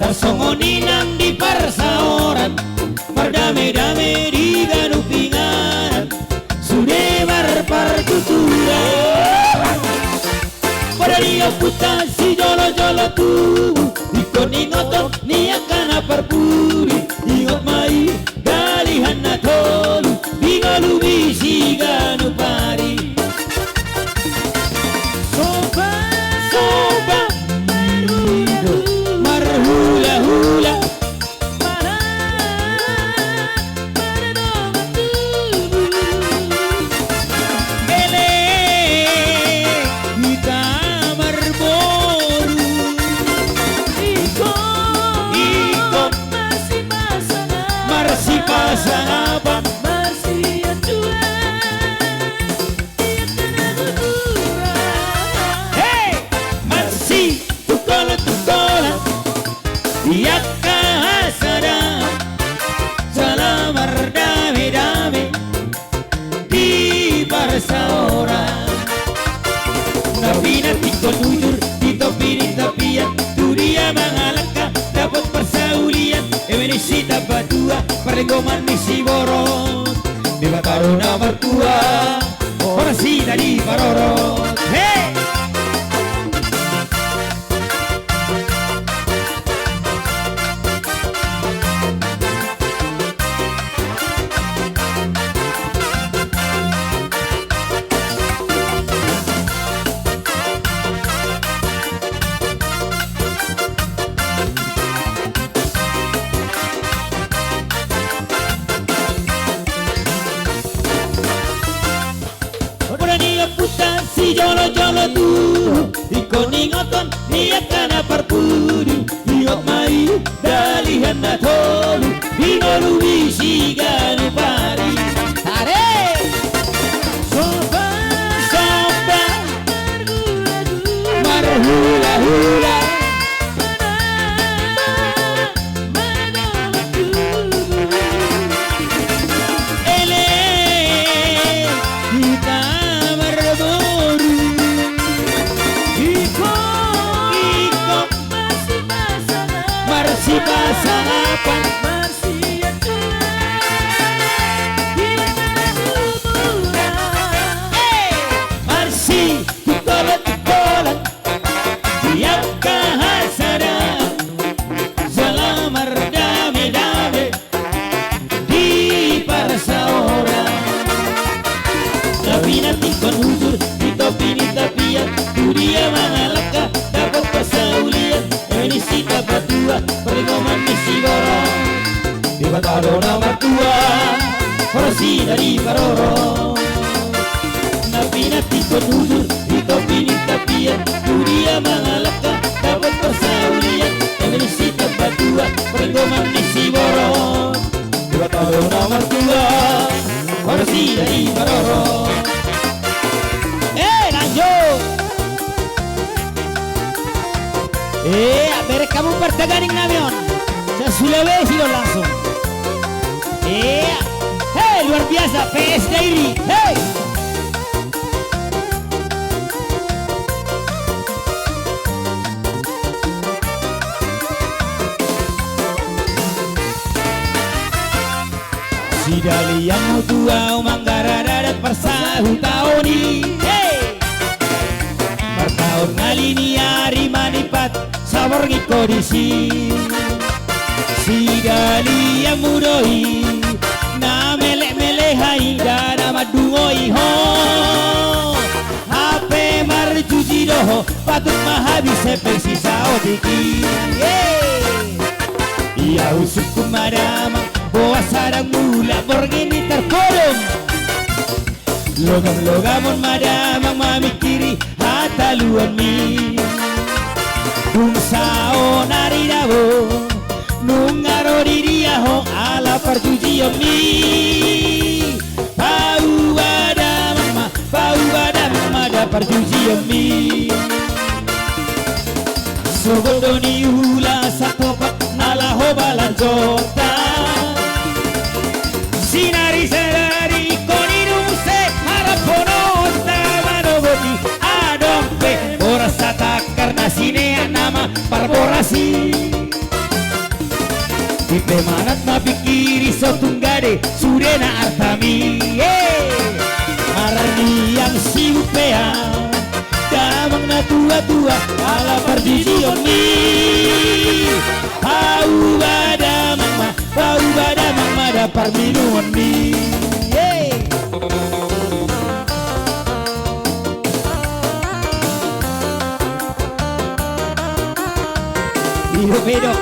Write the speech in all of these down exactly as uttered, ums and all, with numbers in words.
Tarsongon i nang di parsaoran, mardame-dame di ganup inganan, sude marpartuturan. Poda ni ompunta sijolo-jolo tubu, ingkon ingoton ni angka na parpudi, ingot ma i dalihan na tolu, di ngolu ni siganup ari. Somba, somba, marhula-hula, marhula-hula. Ele, hita marboru. Ingkon, ingkon, marsipasangapan. Hei! Marsi, tungkolan, tungkolan. Di angka hasada, jala mardame-dame di parsaoran. Na pinantikhon ujur di topi ni tapian, tu dia mangalangka dapot parsaulian, eme ni si Tambatua, parlinggoman ni si Boros. Debata do na martua, horas hita diparorot. Hei! Poda ni ompunta sijolo-jolo tubu, ingkon ingoton ni angka na parpudi, ingot ma i dalihan na tolu, di ngolu ni siganup ari. Are! Somba, somba, marhula-hula. Ele, hita marboru. Ingkon, ingkon, marsipasangapan. Hei! Marsi, tungkolan, tungkolan. Di angka hasada, jala mardame-dame di parsaoran. Na pinantikhon ujur di topi ni tapian, tu dia mangalangka dapot parsaulian, eme ni si Tambatua, parlinggoman ni si Boros. Debata do na martua, horas hita diparorot. Na pinantikhon ujur di topi ni tapian, tu dia mangalangka dapot parsaulian, eme ni si Tambatua, parlinggoman ni si Boros. Debata do na martua, horas hita diparorot. Eh, lanjut. Eh, bereng hamu partaganing nami on. Sa Sulawesi do langsung. Eh, hei, luar biasa, P S Dairi. Hei. Si Dalihan mutua manggarar adat parsahutaon i. Hei! Martaon ngali ni ari manipat saborngin ho disi. Si Dalihan mu do i na melek-melek haida na mandungoi ho. Hape marjuji do ho, patut ma habis hepeng sisaotik i. Ia husungkun ma damang, boasa ndang mulak borngin i tarpodom. Logam-logamon ma damang mamingkiri hataluanmi. Dung saonari dabo, nunga ro di dia ho ala parjujionmi. Pauba damang ma, pauba damang ma da parjujionmi. Sogot do niula satopak na laho balanjonta. Sinari sadari ingkon i do muse harapononta manogoti adong pe boras satangkar na sinean nama parboras i. Pe manat mapingkiri so tung gade sudena artami. Mararniang siupean damang na tuatua ala parjijionmi. Pauba damang ma, pauba damang ma da parminumonni. Ido pe do.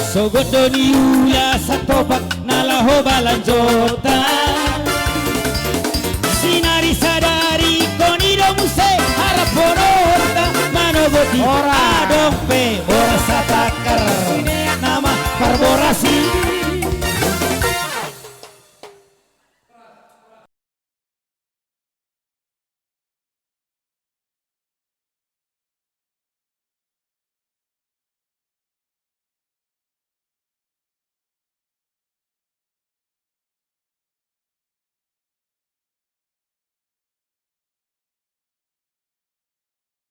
Sogot do niula satopak na laho balanjota.